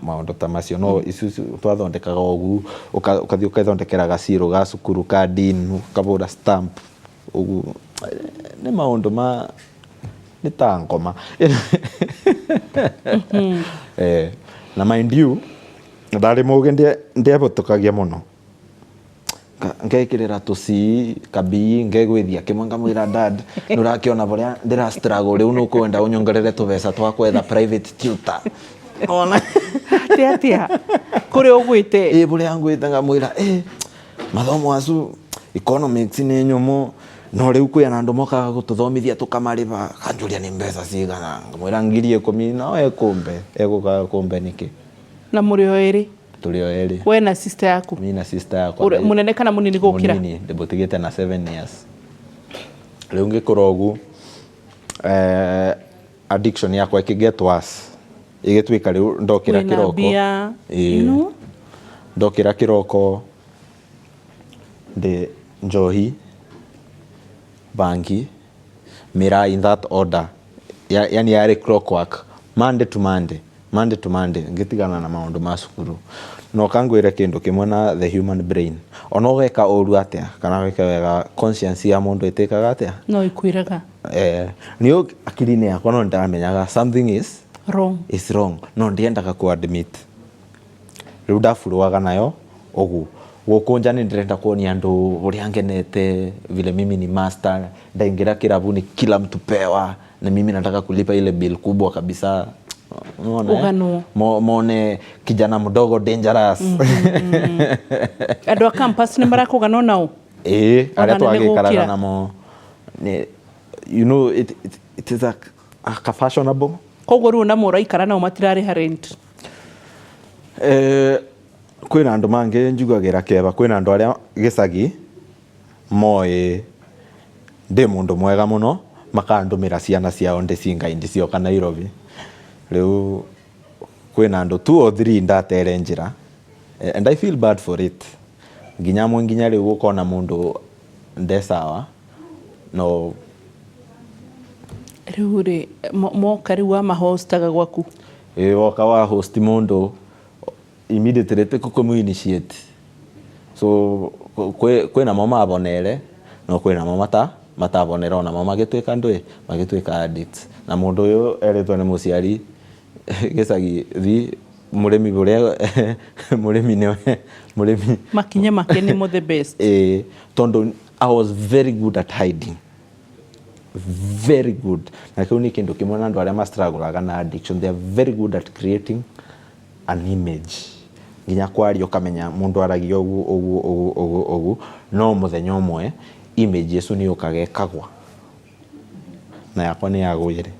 maũndũ ta macio. No icu twathondekaga ũgu, ũkathiĩ ũkethondekera gacirũ ga cukuru ka dean, ũkabũra stamp ũguo. Nĩ maũndũ ma nĩ ta ngoma. Na mind you, ndarĩ mũgĩ, ndiabũtũkagia mũno. Ngekĩrĩra tũcii kabii, ngegwĩthia kĩmwe, ngamwĩra, "Dad, nĩũrakĩona bũrĩa ndĩra struggle rĩu, nũkwenda ũnyongerere tũbeca twa kwetha private tutor." Ona Atĩa atĩa kũrĩa ũgwĩte? Ĩ, bũrĩa ngwĩte, ngamwĩra, "Ĩ, mathomo acu economics nĩ nyũmũ, no rĩu kwĩ na andũ mokaga gũtũthomithia tũkamarĩba." Kanjũria nĩ mbeca cigana, ngamwĩra 10,000, no ekũmbe egũkaga kũmbe nĩkĩ. Na mũrĩ o erĩ? Tũrĩ o erĩ. We na sister yaku? Mi na sister yakwa. Mũnene kana mũnini gũkĩra? Mũnini, ndĩmũtigĩte na 7 years. Rĩu ngĩkũra ũguo, addiction yakwa ĩkĩ get worse, ĩgĩtuĩka rĩu ndokĩra Wĩna kĩroko mbia? Ĩĩ. No? Ndokĩra kĩroko ndĩ njohi, bangi, miraa, in that order. Yani yarĩ clockwork, Monday to Monday, Monday to Monday, ngĩtigana na maũndũ ma cukuru. No kangwĩre kĩndũ kĩmwe na the human brain, ona ũgeka ũru atĩa kana wĩke wega, conscience ya mũndũ ĩtĩkaga atĩa? No ĩkwĩraga. Nĩ akiri-inĩ yakwa no ndamenyaga something is wrong. Is wrong, no ndiendaga ku admit. Rĩu ndaburuaga nayo ũguo. Gũkũ nja nĩ ndĩrenda kuonia andũ ũrĩa ngenete, vile mimi ni master, ndaingĩra kĩrabuni kila mtu pewa, na mimi nataka kulipa ile bill kubwa kabisa. Unaona, eh? Ũganwo. Mone kijana mdogo dangerous. Andũ a campus nĩ marakũgana nao? Ĩĩ, Ona arĩa nĩ twagĩikaraga gũkĩra. namo nĩ, you know, it is a fashionable. Koguo rĩu ona mũraikara nao matirarĩha rent? Eh, kwĩna andũ mangĩ njugagĩra kĩeva, kwĩna andũ arĩa gĩcagi moĩ ndĩ mũndũ mwega mũno, makandũmĩra ciana ciao ndĩcinga ndĩcioka Nairobi. Rĩu kwĩna andũ 2 or 3 ndatere njĩra. And I feel bad for it. Nginya amwe nginya rĩu ũkona mũndũ nde sawa no. Rĩu rĩ, moka rĩu wamahostaga gwaku? Ĩĩ, woka wa host mũndũ immediately ti kũmũ initiate. So kwĩna mo mabonere no kwĩna mo matabonere, onamo magĩtuĩka ndũĩ magĩtuĩka addicts, na mũndũ ũyũ erĩtwo nĩ mũciari gĩcagi thi mũrĩmi, ũrĩa mũrĩmi nĩwe mũrĩmi. Makinya make nĩmo the best. Ĩĩ, tondũ I was very good at hiding, very good, na kĩu nĩ kĩndũ kĩmwe na andũ arĩa mastruggle na addiction, they are very good at creating an image, nginya kwaria ũkamenya mũndũ aragia ũguo ũguo ũguo ũguo ũguo, no mũthenya ũmwe image ĩcu nĩ yũkaga ĩkagwa, na yakwa nĩ yagwĩre.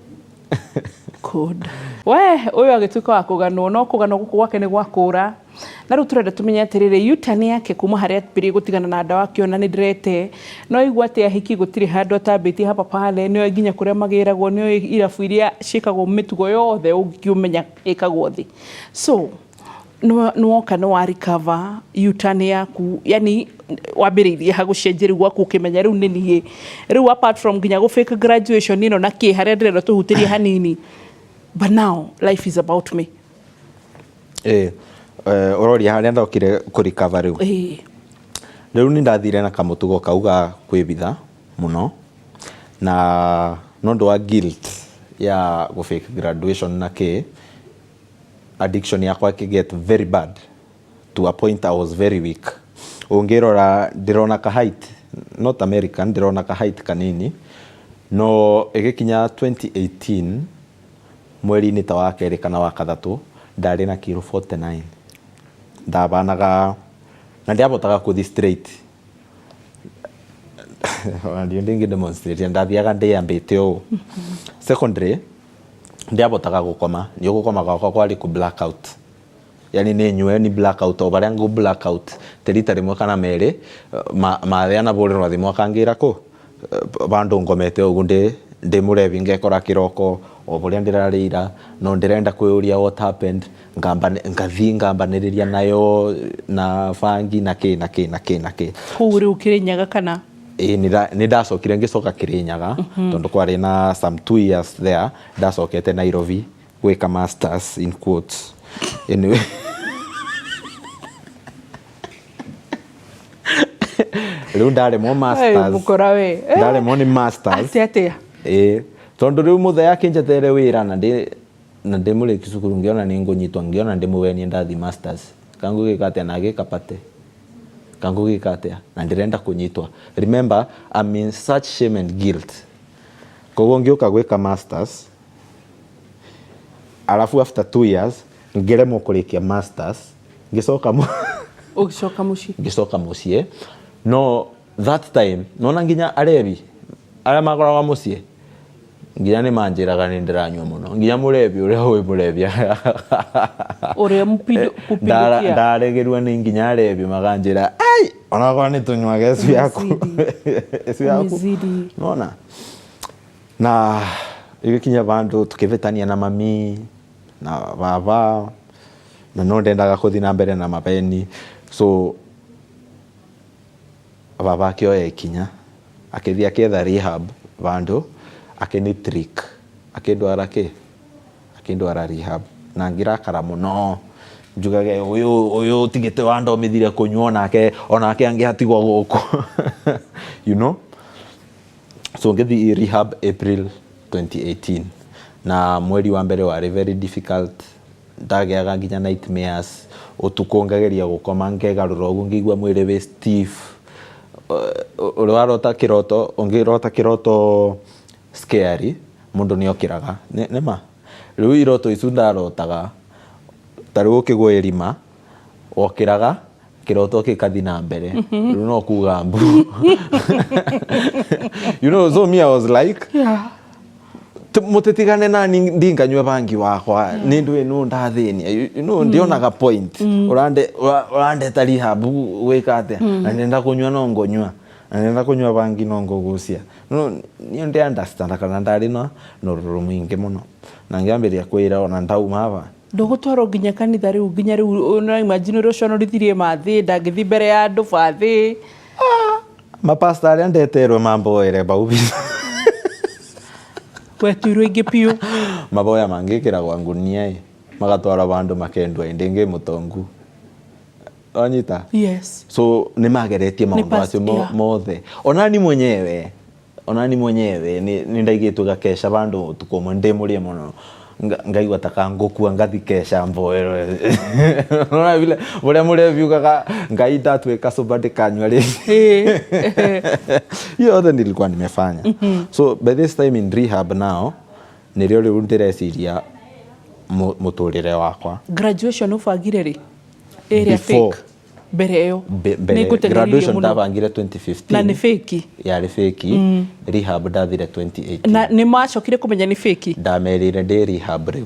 Good. We ũyũ agĩtuĩka wa kũganwo, no kũganwo gũkũ gwake nĩ gwa kũra. Na rĩu tũrenda tũmenye atĩrĩrĩ, U-turn yake kuma harĩa ambĩrĩirie gũtigana na ndawa, akĩona nĩ ndĩrete no igua atĩ ahiki gũtirĩ handũ atambĩtie hapa pale, nĩoĩ nginya kũrĩa magĩragwo, nĩoĩ irabu iria ciĩkagwo mĩtugo yothe ũngĩũmenya ĩkagwo thĩ. So nĩwoka nĩ wa recover, U-turn yaku yani wambĩrĩirie ha gũcenjia rĩu gwaku, ũkĩmenya rĩu nĩ niĩ rĩu, apart from nginya gũ fake graduation ĩno na kĩ, harĩa ndĩrenda tũhutĩrie hanini, but now life is about me? Ĩĩ, ũroria harĩa ndokire kũ recover rĩu? Ĩĩ. Rĩu nĩ ndathire na kamũtugo kau ga kwĩbitha mũno, na nĩ ũndũ wa guilt ya gũ fake graduation na kĩ, addiction yakwa ĩkĩ get very bad to a point I was very weak. Ũngĩrora ndĩrona ka height, not American, ndĩrona ka height kanini, no ĩgĩkinya 2018 mweri-inĩ ta wa kerĩ kana wa kathatũ ndarĩ na kiro 49. Ndabanaga na ndiabotaga kũthi straight. Ona ndiũ ndingĩ demonstrate, ndathiaga ndĩambĩte ũũ. Secondary ndiabotaga gũkoma, nĩ gũkoma gwakwa kwarĩ kũ blackout, yani nĩ nyue ni blackout, o barĩa ngũ blackout te rita rĩmwe kana merĩ mathĩ anabũrĩrwo thimũ akangĩra kũ bandũ ngomete ũguo ndĩ mũrebi, ngekora kĩroko o bũrĩa ndĩrarĩira no ndĩrenda kwĩyũria what happened, ngamba ngathi ngambanĩrĩria nayo na bangi na kĩ na kĩ na kĩ na kĩ. Kũu rĩu Kĩrĩnyaga kana? Ĩĩ, nĩ ndacokire ngĩcoka Kĩrĩnyaga tondũ kwarĩ na some 2 years there ndacokete Nairobi gwĩka masters in quotes. Anyway, rĩu ndaremwo masters. Mũkora we. Ndaremwo nĩ masters. Atĩ atĩa? Ĩĩ, tondũ rĩu mũthee akĩnjetere wĩra na ndĩ mũrĩki cukuru, ngĩona nĩ ngũnyitwo, ngĩona ndĩ mũwenie ndathi masters kangũgĩka atĩa na agĩka pate kangũgĩka atĩa na ndĩrenda kũnyitwo. Remember, I'm in such shame and guilt, koguo ngĩũka gwĩka masters, alafu after 2 years ngĩremwo kũrĩkia masters, ngĩcoka Ũgĩcoka mũciĩ? Ngĩcoka mũciĩ, no that time nona nginya arebi arĩa makoragwo mũciĩ nginya nĩ manjĩraga nĩ ndĩranyua mũno, nginya mũrebi ũrĩa ũĩ mũrebi ũrĩa kupindukia. Ndaregерwo nĩ nginya arebi makanjĩra, ai, onakorwo nĩ tũnyuaga ĩcu yaku, ĩcu yaku. Umezidi. Nona na ĩgĩkinya vandũ tukĩvĩtania na mami na baba, na no ndendaga kũthi na mbere na mabeni, so baba akĩoya ikinya, akĩthiĩ akĩetha rehab vandũ, akĩni trick, akĩndwara kĩ akĩndwara rehab, na ngĩrakara mũno njugage ũyũ ũyũ tigĩte wandomithire kũnyua, onake angĩatigwo gũkũ. So ngĩthiĩ rehab April 2018, na mweri wa mbere warĩ very difficult. Ndageaga nginya nightmares utuku, ngageria gukoma, ngegarura uguo, ngĩigua mwĩrĩ wĩ stiff. Ũrĩa warota kĩroto, ũngĩrota kĩroto scary, mũndũ nĩ okĩraga. Nĩ ma rĩu iroto icu ndarotaga, ta rĩu ũkĩgwa irima, wokĩraga kĩroto gĩkathi na mbere, rĩu no kuga mbu. So me, I was like, "Mũtitigane nani, ndinganyue bangi wakwa nĩ ndũ ĩno ndathĩnia." Ndionaga point. Ũrandeta rehab gwĩka atĩa? Na ndenda kũnyua no ngũnyua, na ndenda kũnyua bangi no ngũgucia. No niĩ ndi understand kana ndarĩ na ũrũrũ mũingĩ mũno, na ngĩambĩrĩria kwĩra ona ndauma aba. Ndũgũtwarwo nginya kanitha rĩu, nginya rĩu no imagine ũrĩa ũconorithirie mathĩ, ndangĩthiĩ mbere ya andũ bathĩ. Mapasta arĩa ndeterwo mamboere bau Wetuirwo ingĩ biũ. Maboya mangĩkĩragwa ngunia ĩ, magatwara bandu makendwa ĩndĩ ngĩ mũtongu wanyita. Yes. So nĩ mageretie maũndũ macio mothe. Onani mwenyewe nĩ ndaigĩtwo gakesha bandu ũtukũ ũmwe ndĩ mũrĩe mũno. Ngaigua ta kangũkua, ngathi kesha mboero. Unaona vile ũrĩa mũrevi ugaga, "Ngai, ndatuĩka sober, ndikanyua rĩngĩ." Hiyo yothe nilikuwa nimefanya. So by this time in rehab now, nĩrĩo rĩu ndĩreciria mũtũrĩre wakwa. Graduation ũbangire rĩ ĩrĩa? Before. Fake mbere ĩyo? Mbere Nĩngũteng'eririe graduation. Mũno. Ndabangire 2015. Na nĩ fake? Yarĩ fake. Rehab ndathire 2018. Na nĩ macokire kũmenya nĩ fake? Ndamerire ndĩ rehab rĩu.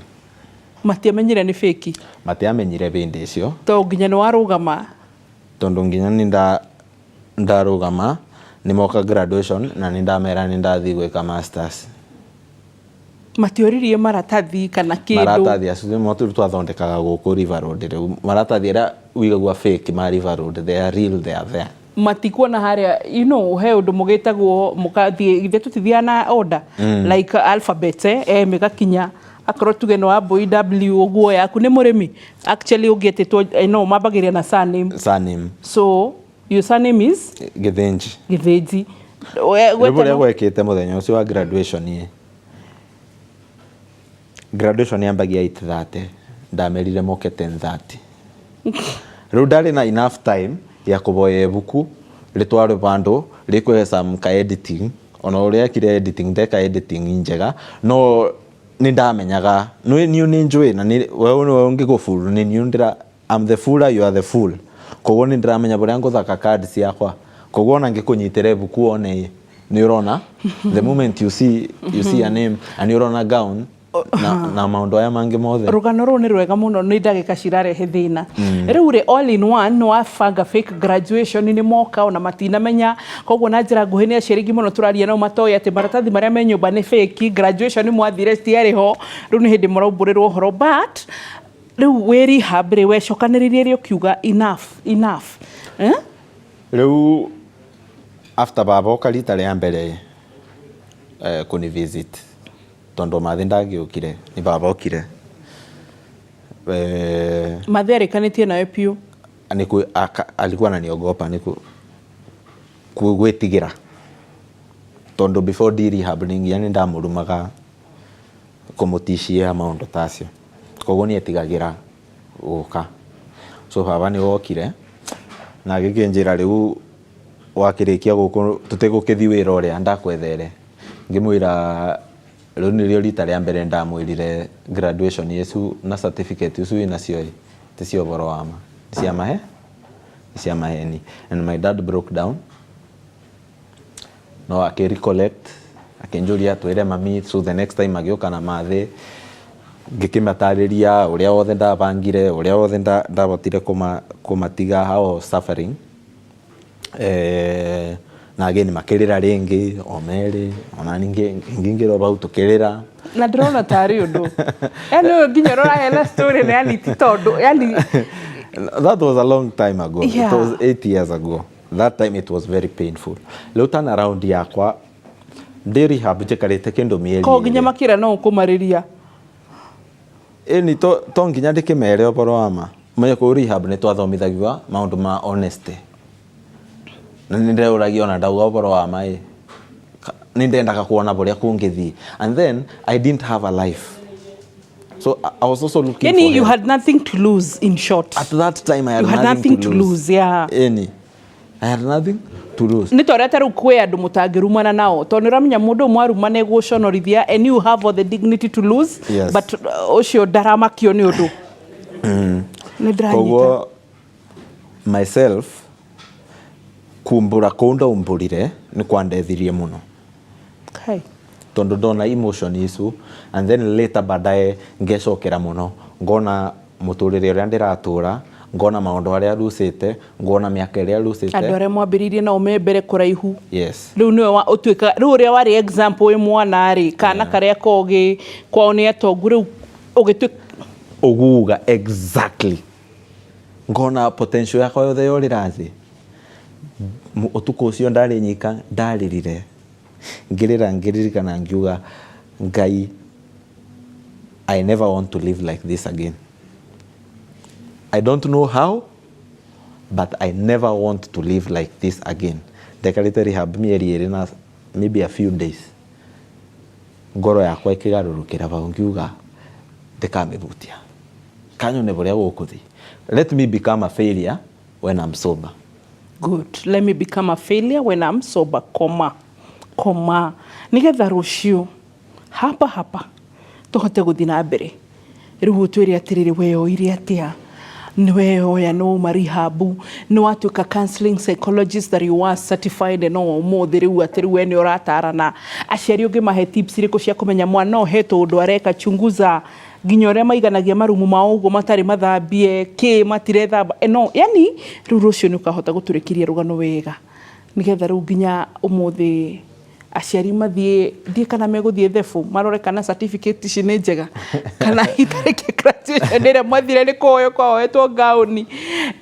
Matiamenyire nĩ fake? Matiamenyire bĩndĩ icio. To nginya nĩ warũgama. Tondũ nginya nĩ ndarũgama, nĩ moka graduation na nĩ ndamera nĩ ndathiĩ gwĩka masters. Matioririe maratathi kana kĩndũ? Maratathi acio nĩmo tũ twathondekaga gũkũ River Road. Rĩu maratathi arĩa wigagua fake ma River Road, they are real, they are there. Matikuona harĩa, he ũndũ mũgĩtagwo mũkathiĩ, ithe tũtithiaga na order like alphabet, M ĩgakinya, akorwo tuge nĩ wa mbũi W ũguo, yaku nĩ mũrĩmi. Actually ũngĩetĩtwo, no mambagĩrĩria na surname. Surname. So your surname is? Gĩthĩnji. Gĩthĩnji. Rĩu ũrĩa gwekĩte mũthenya ũcio wa graduation ĩ, graduation yambagia 8:30, ndamerire moke 10:30. Rĩu ndarĩ na enough time ya kũboya ibuku rĩtwarwe vandũ rĩkwe some ka editing. Ona ũrĩa ekire editing, ndeka editing njega, no nĩ ndamenyaga nĩ niĩ nĩ njũĩ na wewe nĩwe ũngĩgũburu nĩ niĩ ndĩra. I'm the fooler, you are the fool. Koguo nĩ ndĩramenya bũrĩa ngũthaka card ciakwa. Koguo ona ngĩkũnyitĩra ibuku one ĩ, nĩ ũrona the moment you see a name and nĩ ũrona gown na maũndũ aya mangĩ mothe. Rũgano rũu nĩ rwega mũno, nĩ ndagĩka cirarehe thĩna. Rĩu rĩ, all in one, nĩ wabanga fake graduation, nĩ moka ona matinamenya. Koguo na njĩra nguhĩ, nĩ aciari aingĩ mũno tũraria nao matoĩ atĩ maratathi marĩa me nyũmba nĩ fake. Graduation nĩ mwathire citiarĩ ho, rĩu nĩ hĩndĩ mũraumbũrĩrwo ũhoro. But rĩu wĩ rehab rĩ, wecokanĩrĩrie rĩ ũkiuga enough, enough, eh? Rĩu after baba oka rita rĩa mbere kũni visit, tondũ mathĩ ndangĩũkire, nĩ baba okire. Mathĩ arĩkanĩtie nawe piũ? Alikuwa ananiogopa, nĩ gwĩtigĩra, tondũ before ndi rehab nĩ nginya nĩ ndamũrumaga, kũmũtishia maũndũ ta acio. Koguo nĩ etigagĩra gũka. So baba nĩ wokire na agĩkĩnjĩra, "Rĩu wakĩrĩkia gũkũ, tũtigũkĩthi wĩra ũrĩa ndakwethere." Ngĩmwĩra rĩu nĩrĩo rita rĩa mbere ndamwĩrire graduation icu na certificate icu wĩnacio ĩ, ti cia ũhoro wa ma, nĩ cia mahe, nĩ cia maheni. And my dad broke down, no akĩ recollect, akĩnjũria twĩre mami. So the next time agĩũka na mathĩ, ngĩkĩmatarĩria ũrĩa wothe ndabangire, ũrĩa wothe ndahotire kũmatiga, how I was suffering. Na again makĩrĩra rĩngĩ o merĩ, ona ningĩ ngĩingĩra bau tũkĩrĩra. Na ndĩrona tarĩ ũndũ, yani ũyũ nginya ũraheana story na yani ti tondũ yani That was a long time ago. It was 8 years ago. That time it was very painful. Rĩu turn around yakwa ndĩ rehab, njikarĩte kĩndũ mĩeri Ko nginya ĩrĩ. Makĩra no ũkũmarĩria? Ĩni, to nginya ndĩkĩmere ũhoro wa ma. Menye kũu rehab nĩ twathomithagio maũndũ ma honesty, na nĩ ndeũragia ona ndauga ũhoro wa ma ĩ, nĩ ndendaga kuona ũrĩa kũngĩthiĩ. And then I didn't have a life. So I was also looking Yani for you help. had nothing to lose, in short. At that time I had, You had nothing to lose, yeah. Any I had nothing to lose. Nä torä ta rä u kwä andå må tangä rumana nao tondå nä ũramenya må ndå å mwaruma nä gå and you have all the dignity to lose. Yes. But å cio ndaramakio nä å ndå nä ndäranyita. Koguo myself kumbura kũu ndaumbũrire nĩ kwandethirie mũno tondũ ndona emotion icu, and then later baadaye ngecokera mũno, ngona mũtũrĩre ũrĩa ndĩratũra, ngona maũndũ arĩa rucĩte, ngona mĩaka ĩrĩa rucĩte. Andå arä a mwambä rä irie nao me mbere kå raihu. Yes. Rä u nä we å tuä rä u å rä a warä example wä mwana rä kana karä a kogä kwao nä atongu rä u å gä tuä. Ũguga exactly, ngona potential yakwa yothe yorĩra thĩ. Ũtukũ ũcio ndarĩ nyika, ndarĩrire, ngĩrĩra, ngĩririkana, ngiuga, "Ngai, I never want to live like this again. I don't know how, but I never want to live like this again." Ndekarĩte rehab mĩeri 2 na maybe a few days, ngoro yakwa ĩkĩgarũrũkĩra hau, ngiuga ndikamĩhutia kanyone ũrĩa gũkũthiĩ. Let me become a failure when I'm sober. Good. Let me become a failure when I'm sober, koma koma, nigetha rũciũ hapa hapa tũhote gũthiĩ na mbere. Rĩu ũtwĩre atĩrĩrĩ, weyoire atĩa? Nĩ weyoya, nĩ wauma rehab, nĩ watuĩka counseling psychologist that you are certified, no ũmũthĩ rĩu atĩ rĩu we nĩ ũratarana aciari, ũngĩmahe tips irĩkũ cia kũmenya mwana ũhetwo ũndũ areka? Chunguza nginya ũrĩa maiganagia marumu mao ũguo matarĩ mathambie kĩ matirethamba. No yani rĩu rũciũ nĩ ũkahota gũtũrĩkĩria rũgano wega, nĩgetha rĩu nginya ũmũthĩ aciari mathiĩ ndiĩ kana megũthiĩ thebu marore kana certificate ici nĩ njega kana itarĩki graduation ĩrĩa mwathire nĩ kũhoyo kwahoetwo ngaũni.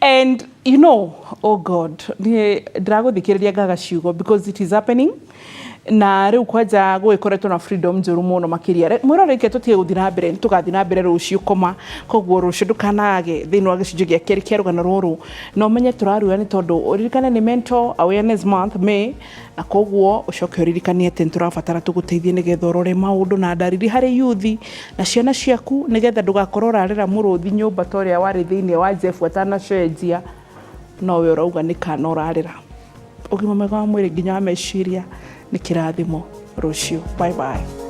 And you know, oh God, niĩ ndĩragũthikĩrĩria ngaga ciugo because it is happening na rĩu kwanja gũgĩkoretwo na freedom njũru mũno makĩria. Mwĩroreke, tũtige gũthiĩ na mbere, nĩ tũgathiĩ na mbere rũciũ koma. Koguo rũciũ ndũkanage thĩinĩ wa gĩcunjĩ gĩa kerĩ kĩa rũgano rũrũ, na ũmenye tũraruga nĩ tondũ ũririkane nĩ Mental Awareness Month, May, na koguo ũcoke ũririkanie atĩ nĩ tũrabatara tũgũteithie nĩgetha ũrore maũndũ na ndariri harĩ yuthi na ciana ciaku, nĩgetha ndũgakorwo ũrarĩra mũrũthi nyũmba ta ũrĩa warĩ thĩinĩ wa Jeff atanacenjia, nowe ũrauga nĩ kana ũrarĩra. Ũgima mwega wa mwĩrĩ nginya wa meciria nĩ kĩrathimo. Rũciũ, bye bye.